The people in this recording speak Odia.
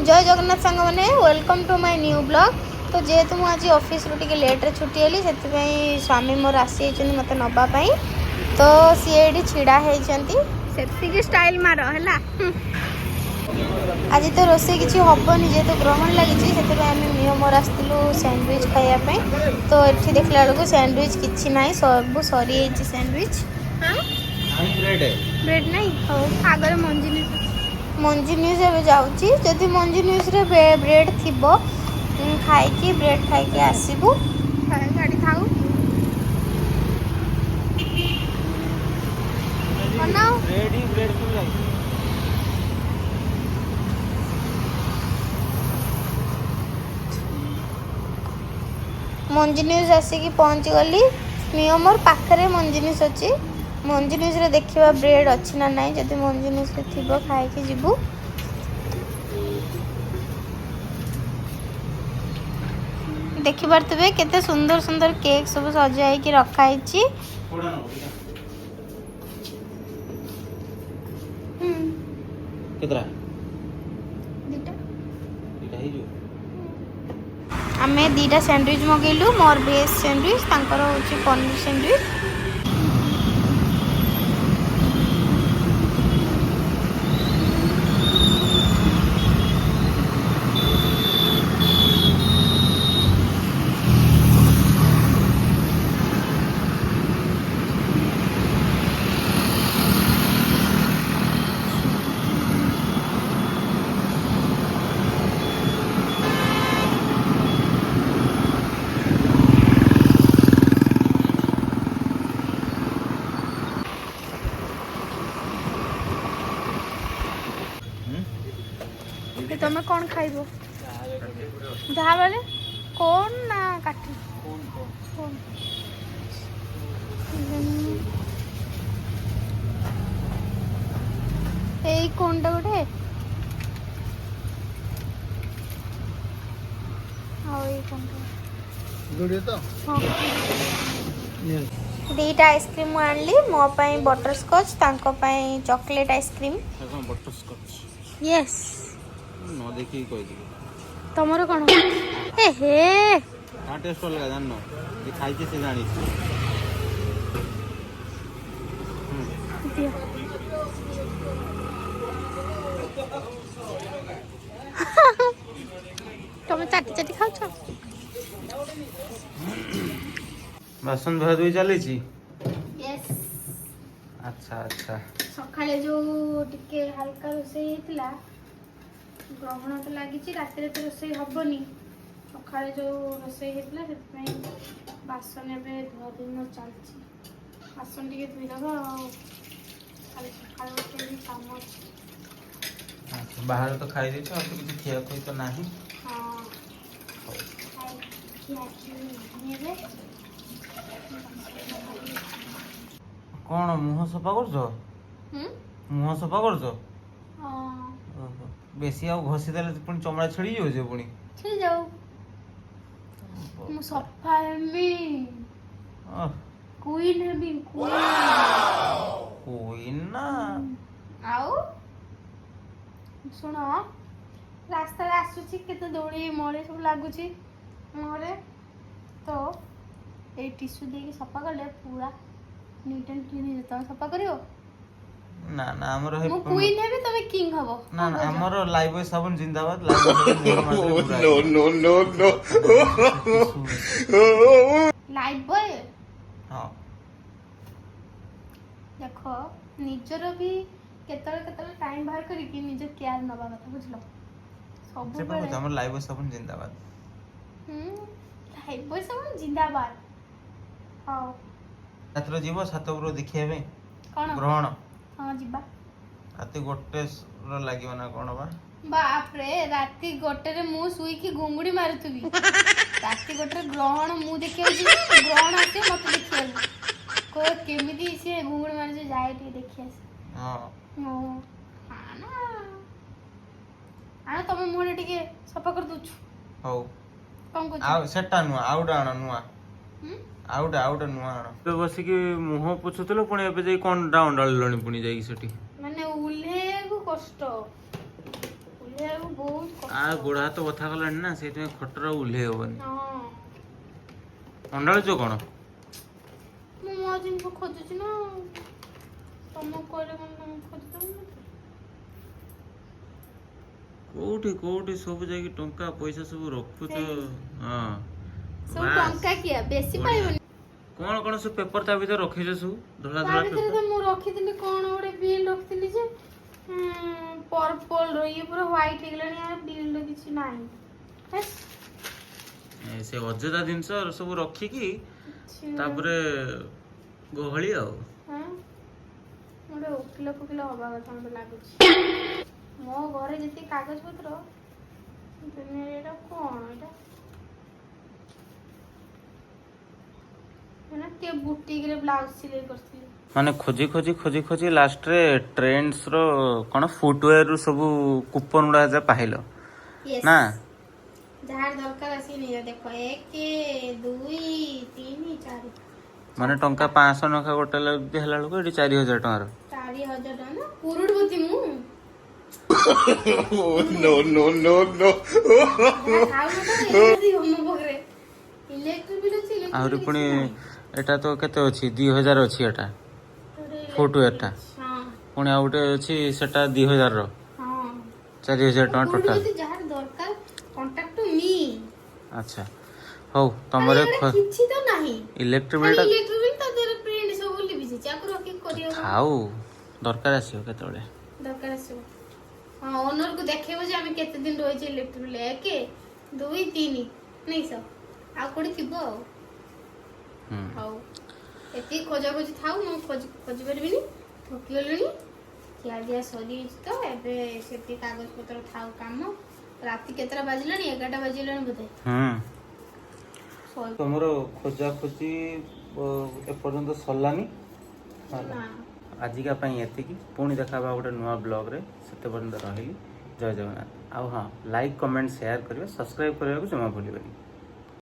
ଜୟ ଜଗନ୍ନାଥ ସାଙ୍ଗମାନେ, welcome to my new vlog। ତ ଯେହେତୁ ମୁଁ ଆଜି ଅଫିସରୁ ଟିକେ ଲେଟ୍ରେ ଛୁଟି ହେଲି, ସେଥିପାଇଁ ସ୍ୱାମୀ ମୋର ଆସିଯାଇଛନ୍ତି ମୋତେ ନେବା ପାଇଁ। ତ ସିଏ ଏଇଠି ଛିଡ଼ା ହେଇଛନ୍ତି। ସେତିକି ଷ୍ଟାଇଲ୍ ମାର ହେଲା। ଆଜି ତ ରୋଷେଇ କିଛି ହେବନି, ଯେହେତୁ ଗ୍ରହଣ ଲାଗିଛି। ସେଥିପାଇଁ ଆମେ ମିଓ ମୋର ଆସିଥିଲୁ ସ୍ୟାଣ୍ଡୱିଚ୍ ଖାଇବା ପାଇଁ। ତ ଏଠି ଦେଖିଲା ବେଳକୁ ସ୍ୟାଣ୍ଡୱିଚ୍ କିଛି ନାହିଁ, ସବୁ ସରିଯାଇଛି ସ୍ୟାଣ୍ଡୱିଚ୍। ହଁ, ବ୍ରେଡ୍ ନାହିଁ। ହଉ, ଆଗରେ ମଞ୍ଜି ମଞ୍ଜୁ ନ୍ୟୁଜ୍ ଏବେ ଯାଉଛି। ଯଦି ମଞ୍ଜୁ ନ୍ୟୁଜ୍ରେ ବ୍ରେଡ୍ ଥିବ, ଖାଇକି, ବ୍ରେଡ୍ ଖାଇକି ଆସିବୁ। ଗାଡ଼ି ଥାଉ, ଅନାଉ। ବ୍ରେଡ୍ ହିଁ ବ୍ରେଡ୍ ସବୁ ଲାଗିଛି। ମଞ୍ଜୁ ନ୍ୟୁଜ୍ ଆସିକି ପହଞ୍ଚିଗଲି। ମିଓ ମୋର ପାଖରେ ମଞ୍ଜୁ ନ୍ୟୁଜ୍ ଅଛି। ମଞ୍ଜୁ ନ୍ୟୁଜ୍ରେ ଦେଖିବା ବ୍ରେଡ୍ ଅଛି ନା ନାହିଁ। ଯଦି ମଞ୍ଜୁ ନ୍ୟୁଜ୍ରେ ଥିବ, ଖାଇକି ଯିବୁ। ଦେଖିପାରୁଥିବେ କେତେ ସୁନ୍ଦର ସୁନ୍ଦର କେକ୍ ସବୁ ସଜା ହେଇକି ରଖା ହେଇଛି। କୋଉଟା ନବ ଏଇଟା? ହୁଁ। କେତେଟା? ଦିଟା। ଏଇଟା ହେଇଯିବ। ଆମେ ଦୁଇଟା ସ୍ୟାଣ୍ଡୱିଚ୍ ମଗେଇଲୁ। ମୋର ଭେଜ୍ ସ୍ୟାଣ୍ଡୱିଚ୍, ତାଙ୍କର ହେଉଛି ପନିର ସ୍ୟାଣ୍ଡୱିଚ୍। ତମେ କ'ଣ ଖାଇବ? ଯାହା ବେଲେ କୋନ୍ ନା କାଠି? କୋନ୍। ଏଇ କୋନ୍ଟା ଗୋଟେ ଆଉ ଏଇ କୋନ୍ଟା। ଯୋଡ଼ିଏ ତ? ହଁ, ଦୁଇଟା ଆଇସ୍କ୍ରିମ୍ ମୁଁ ଆଣିଲି। ମୋ ପାଇଁ ବଟର ସ୍କଚ୍, ତାଙ୍କ ପାଇଁ ଚକୋଲେଟ୍ ଆଇସ୍କ୍ରିମ୍। କ'ଣ, ବଟର ସ୍କଚ୍? ୟେସ୍। ନ ଦେଖିକି କହିଦେବି। ତମର କ'ଣ? ଏ ହେ। ତା ଟେଷ୍ଟ ଅଲଗା ଜାଣିନ। ଯେ ଖାଇଛି ସେ ଜାଣିଛି। ଦିଅ। ତମେ ଚାଟି ଚାଟି ଖାଉଛ। ବାସନ ଧୁଆ ଧୁଇ ଚାଲିଛି? ୟେସ୍। ଆଚ୍ଛା। ସକାଳେ ଯୋଉ ଟିକେ ହାଲକା ରୋଷେଇ ହେଇଥିଲା, ଗ୍ରହଣ ତ ଲାଗିଛି, ରାତିରେ ତ ରୋଷେଇ ହବନି। ସକାଳେ ଯୋଉ ରୋଷେଇ ହେଇଥିଲା, ସେଥିପାଇଁ ବାସନ ଏବେ ଧୁଆ ଧୁଇ ମୋର ଚାଲିଛି। ବାସନ ଟିକେ ଧୋଇଦେବା ଆଉ କାଲି ସକାଳେ ଗୋଟେ ବି କାମ ଅଛି। ଆଚ୍ଛା, ବାହାରେ ତ ଖାଇ ଦେଇଛ, ଆଉ ତ କିଛି ଖିଆ ଖୁଇ ତ ନାହିଁ। ହଁ, ଖାଇ ଖିଆ ଖିଇ ନାହିଁ ଏବେ। କ'ଣ ମୁହଁ ସଫା କରୁଛ? ହୁଁ। ମୁହଁ ସଫା କରୁଛ? ହଁ। ଓହୋ, ବେଶୀ ଆଉ ଘଷି ଦେଲେ ପୁଣି ଚମଡ଼ା ଛିଡ଼ି ଯିବ ଯେ ପୁଣି। ଛିଡ଼ି ଯାଉ, ମୁଁ ସଫା ହେମି। ଓଃ। କୁଇନ୍ ହେବି, କୁଇନ୍। କୁଇନ୍ ନା? ଆଉ ଶୁଣ, ରାସ୍ତାରେ ଆସୁଛି, କେତେ ଧୂଳି ମଳି ସବୁ ଲାଗୁଛି ମୁହଁରେ। ତ ଏଇ ଟିସୁ ଦେଇକି ସଫା କଲେ ପୁରା ନିଟ୍ ଆଣ୍ଡ କ୍ଲିନ୍ ହେଇଯିବ। ତମେ ସଫା କରିବ? ନା ନା, ଆମର ମୁଁ କୁଇନ୍ ହେବି, ତମେ କିଙ୍ଗ ହବ। ନା ନା, ଆମର ଲାଇଫ ବୟ ସାବୁନ ଜିନ୍ଦାବାଦ। ଲାଇଫ ବୟ ସାବୁନ ମୁହଁରେ ମାରିଦେଲେ ପୁରା। No, no, no, no. Life boy. ହଁ। ଦେଖ, ନିଜର ବି କେତେବେଳେ କେତେବେଳେ ଟାଇମ୍ ବାହାର କରିକି ନିଜ କେୟାର ନବା କଥା, ବୁଝିଲ? ସେ ସବୁବେଳେ କହୁଛି, ଆମର ଲାଇଫ ବୟ ସାବୁନ ଜିନ୍ଦାବାଦ। ହୁଁ, ଲାଇଫ ବୟ ସାବୁନ ଜିନ୍ଦାବାଦ। ହଉ। ରାତିରେ ଯିବ ଛାତ ଉପରକୁ ଦେଖିବା ପାଇଁ? କ'ଣ? ଗ୍ରହଣ। ହଁ, ଯିବା। ରାତି 1 ର ଲାଗିବ ନା କ'ଣ ବା? ବାପରେ, ରାତି 1ରେ ମୁଁ ଶୋଇକି ଘୁଙ୍ଗୁଡି ମାରୁଥିବି। ରାତି 1ରେ ଗ୍ରହଣ ମୁଁ ଦେଖିବାକୁ ଯିବି? ଗ୍ରହଣ ଆସିବ ମତେ ଦେଖିବାକୁ, କହିବ କେମିତି ସିଏ ଘୁଙ୍ଗୁଡି ମାରୁଛି, ଯାଏ ଟିକେ ଦେଖି ଆସେ। ହଁ। ହଁ, ଆଣ ଆଣ, ତମ ମୁହଁରେ ଟିକେ ସଫା କରିଦଉଛୁ। ହଉ। କଣ କହୁଛ? ଆଉ ସେଟା ନୁହଁ, ଆଉ ଗୋଟେ ଆଣ ନୂଆ। ହୁଁ? ଆଉ ଗୋଟେ ନୂଆ ଆଣ। ଏବେ ବସିକି ମୁହଁ ପୋଛୁଥିଲ, ପୁଣି ଏବେ ଯାଇ କ'ଣ ଟା ଅଣ୍ଡାଳିଲଣି ପୁଣି ଯାଇକି ସେଠି? ମାନେ ଉହ୍ଲେଇବାକୁ କଷ୍ଟ, ଉହ୍ଲେଇବାକୁ ଓହ୍ଲେଇବାକୁ ବହୁତ କଷ୍ଟ। ଆଉ ଗୋଡ଼ ହାତ ବଥା କଲାଣି ନା, ସେଇଥିପାଇଁ ଖଟରେ ଆଉ ଓହ୍ଲେଇ ହବନି। ହଁ। ଅଣ୍ଡାଳୁଛ କଣ? ମୁଁ ମୋ ଜିନିଷ ଖୋଜୁଛି ନା, ତମକୁ କହିଲେ କଣ ତମକୁ ଖୋଜିଦେବ ମତେ? କୋଉଠି କୋଉଠି ସବୁ ଯାଇକି ଟଙ୍କା ପଇସା ସବୁ ରଖୁଛ? ହଁ। ସବୁ ବାସ୍। ଟଙ୍କା କିଆ ବେଶୀ ବଢିଆ। ପାଇବନି। କଣ କଣ ସବୁ ପେପର ତା ଭିତରେ ରଖିଛ ସବୁ ଧଳା ତା ଧଳା ଭିତରେ ପେପର? ତ ମୁଁ ରଖିଥିଲି କଣ ଗୋଟେ ବିଲ୍ ରଖିଥିଲି ଯେ ପର୍ପଲ ର, ଇଏ ପୁରା ହ୍ୱାଇଟ୍ ହେଇଗଲାଣି ଆଉ ବିଲ୍ ର କିଛି ନାହିଁ। ହେସ୍, ଏ, ସେ ଅଯଥା ଜିନିଷ ସବୁ ରଖିକି କିଛି ତାପରେ ଗହଳି ଆଉ। ହଁ, ଗୋଟେ ଓକିଲ ଫୋକିଲ ହବା କଥା ମତେ ଲାଗୁଛି। ମୋ ଘରେ ଯେତିକି କାଗଜ ପତ୍ର ଦୁନିଆରେ, ଏଇଟା କଣ ଏଇଟା ନା କିଏ ବୁଟିକରେ ବ୍ଲାଉଜ ସିଲେଇ କରିଥିଲି। ମାନେ ଖୋଜି ଖୋଜି ଖୋଜି ଖୋଜି ଲାଷ୍ଟରେ ଟ୍ରେଣ୍ଡସ ର କଣ ଫୁଟୱେର ରୁ ସବୁ କୁପନ ଗୁଡା ଯା ପାଇଲ ନା? ଯାହାର ଦରକାର ଆସିକି ନେଇଯାଅ। ଦେଖ, ଏକ, ଦୁଇ, ତିନି, ଚାରି। ମାନେ ଟଙ୍କା 500 ଲେଖା ଗୋଟେ ହେଲା ବେଳକୁ ଏଠି 4000 ଟଙ୍କାର। 4000 ଟଙ୍କା ନା କୁରୁଡ଼ପତି ମୁଁ। No, no, no, no. ମୋ ପାଖରେ ଇଲେକ୍ଟ୍ରିକ ବିଲ୍ ଅଛି, ଇଲେକ୍ଟ୍ରିକ ଆହୁରି ବିଲ୍ ପୁଣି କିଛି ନାହିଁ। ଏଟା ତ କେତେ ଅଛି? 2000 ଅଛି ଏଟା। ଗୋଟେ footwear ଟା। ହଁ। ପୁଣି ଆଉ ଗୋଟେ ଅଛି, ସେଟା 2000 ର। 4000 ଟଙ୍କା ଟୋଟାଲ। କୁରୁଡ଼ପତି। ଯାହାର ଦରକାର, କଣ୍ଟାକ୍ଟ ଟୁ ମି। ଆଚ୍ଛା ହଉ, ତମର କିଛି ତ ନାହିଁ। ଇଲେକ୍ଟ୍ରିକ ଖାଲି ବିଲ୍ ଟା ଇଲେକ୍ଟ୍ରିକ ବିଲ୍, ତା ଦେହରେ ପ୍ରିଣ୍ଟ ସବୁ ଲିଭିଯାଇଛି। ଆକୁ ରଖିକି କରିହବ? ଥାଉ, ଦରକାର ଆସିବ କେତେବେଳେ। ଦରକାର ଆସିବ, ହଁ। ଓନରକୁ ଦେଖେଇବ ଯେ ଆମେ କେତେ ଦିନ ରହିଛେ। ଇଲେକ୍ଟ୍ରିକ ବିଲ୍ ଏକ, ଦୁଇ, ତିନି ନାଇଁ ସବ ଆଉ କୋଉଠି ଥିବ ଆଉ। ହଉ, ଏତିକି ଖୋଜା ଖୋଜି ଥାଉ, ମୁଁ ଖୋଜି ଖୋଜି ପାରିବିନି, ଥକି ଗଲିଣି। ଖିଆ ପିଆ ସରିଯାଇଛି ତ ଏବେ ସେତିକି କାଗଜ ପତ୍ର ଥାଉ କାମ। ରାତି କେତେଟା ବାଜିଲାଣି? 11ଟା ବାଜିଲାଣି ବୋଧେ। ଶୋଇ ତମର ଖୋଜା ଖୋଜି ଏପର୍ଯ୍ୟନ୍ତ ସରିଲାନି ହେଲା। ନା। ଆଜିକା ପାଇଁ ଏତିକି। ପୁଣି ଦେଖା ହେବା ଗୋଟେ ନୂଆ ବ୍ଲଗ୍ରେ। ସେତେ ପର୍ଯ୍ୟନ୍ତ ରହିଲି, ଜୟ ଜଗନ୍ନାଥ। ଆଉ ହଁ, ଲାଇକ୍, କମେଣ୍ଟ, ସେୟାର କରିବେ, ସବସ୍କ୍ରାଇବ୍ କରିବାକୁ ଜମା ଭୁଲିବେନି।